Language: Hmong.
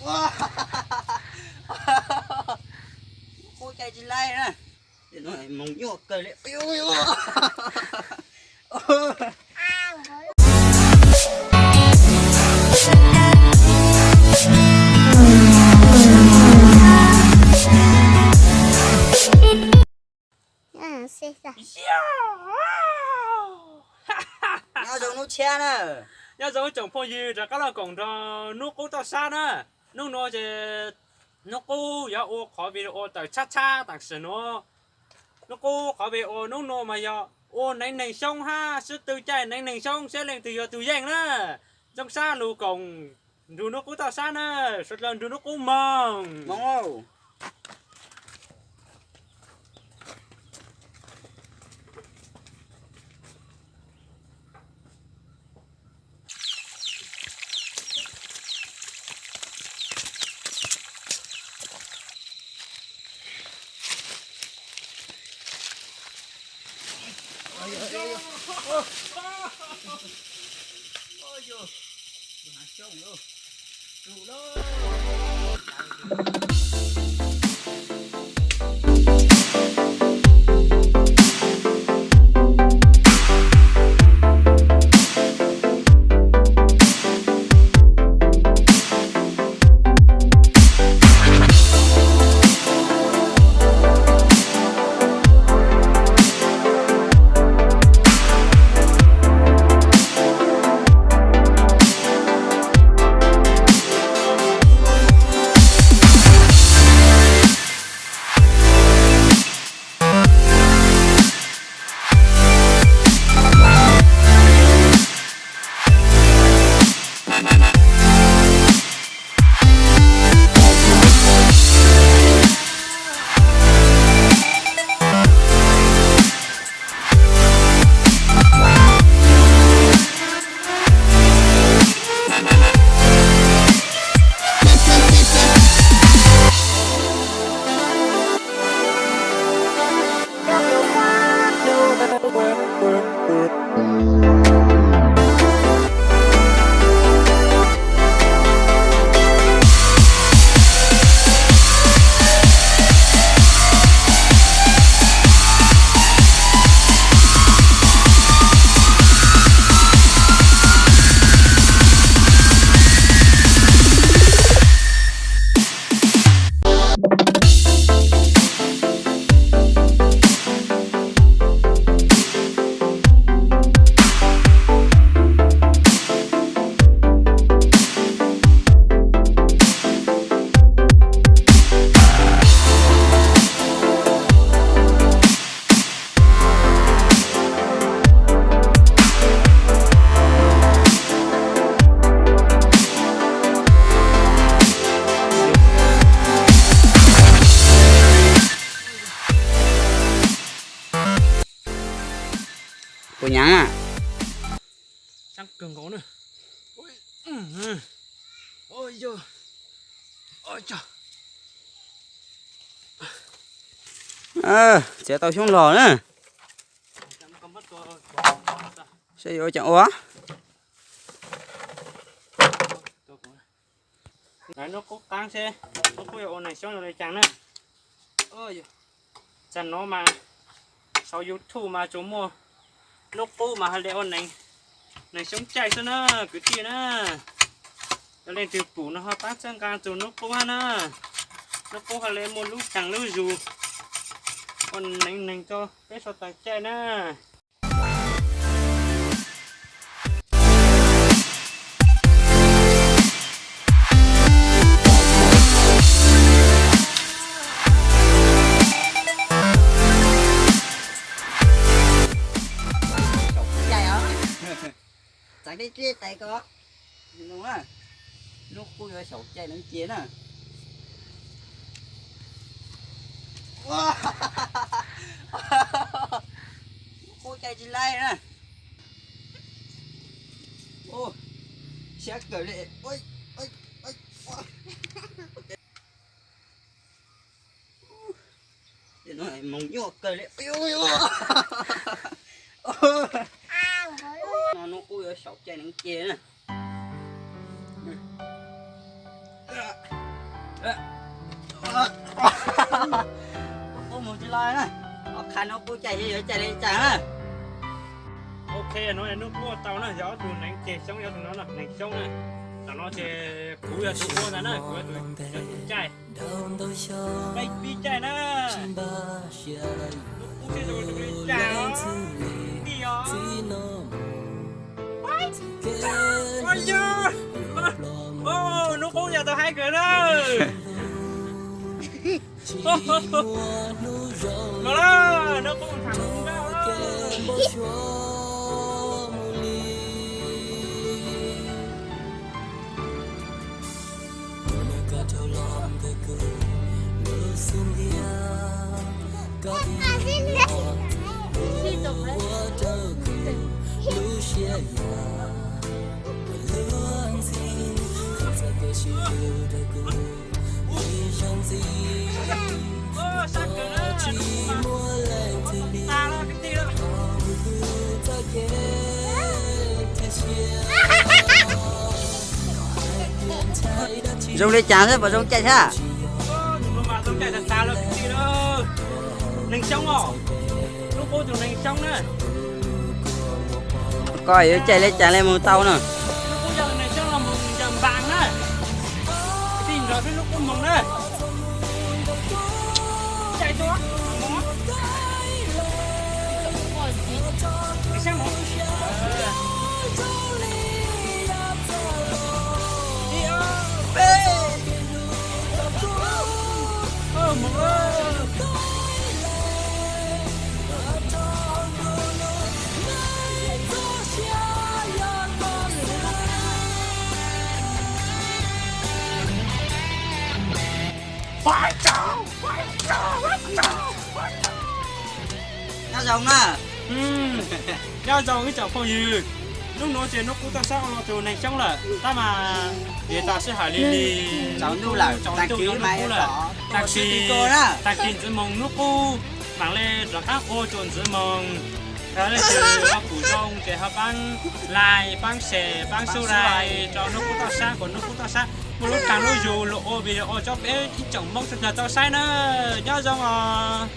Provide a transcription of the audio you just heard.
Qub caij tsis laij na. Moog nyuaj kawg li. Nyob zoo hnub tshiab na. Nyob zoo tsoom phooj ywg rov qab los koom nrog Nub Qub Toj Sab na. Hnub nuav ces Nub Qub yuav ua qhov video tawm tshab tshab tam sim nuav. Nub Qub qhov video hnub nuav mas yog ua neev neeg xyoob hab sib tw caij neev neeg xyoob seb leej twg yuav tug yeej na. Zoo sab lug koom nrug Nub Qub Toj Sab na. Suav dlawg nrug Nub Qub moog. Puas nyaav na? Tsaab kawg nkaus na. Txiav tau xyoob log na. Saib yuav ua caag ua. Lawv Nub Qub qaab seb Nub Qub yuav ua neeg xyoob zoo le caag na. Txag nuav mas saum YouTube mas tsuas muaj Nub Qub mas hais le ua neeg xyoob caij xwb na kwv tij na. Yog leej twg pum no ho paab txhawb nqaa txug Nub Qub hab na. Nub Qub hais le muaj lub caag lub zug ua neev neeg rua peb suav dlawg caij na. Txav dleb dleb tais ko. Nub Qub yuav xyaum caij neev cia na. Nub Qub caij tsis laij na. Siab kawg li. Moog nyuaj kawg li. No Nub Qub yuav xyaum caij neev cia na. Qub mus tsis los na, qhov qha hnub qub caij yuav caij li cas na. Ok, no hnub qub tau na, yog ob tug neev ceg xyoob, yog tus no neev xyoob na. Tam no ces kuv yog tus ua ntag na, kuv yog tus caij. Peb pib caij na. Hnub qub caij zoo li cas os, tij os. Hnub qub yog tau haib kawg na. Los lawm, hnub qub tham mus nkauj lawm. Zoo li cas xwb puas zoo caij thiab? Neeg xyoob os, lub qub tus neeg xyoob na. Koj yuav caij li cas li mus tau na. Lub qub yog neeg xyoob los mus yawg npas na. Tij nrog peb lub qub moog na. Caij tuaj. Nyob zoo na. Nyob zoo ib tsoom phooj ywg. Hnub nuav ces hnub qub toj sab ua los tus neeg xyoob lawm tab mas, ces tau sij hawm li li tsaus ntuj lawm, tsaus ntuj yog hnub qub lawm. Tag kis, tag kis ntxiv moos hnub qub mam li rov qab ua txuas ntxiv moos. Yog leej twg ho pum zoo ces ho paab like, paab share, paab subscribe rau hnub qub toj sab, kom hnub qub toj sab muaj lub kaaj lub yug lug ua video tso peb ib tsoom Moob sawv dlawg tau saib na. Nyob zoo os.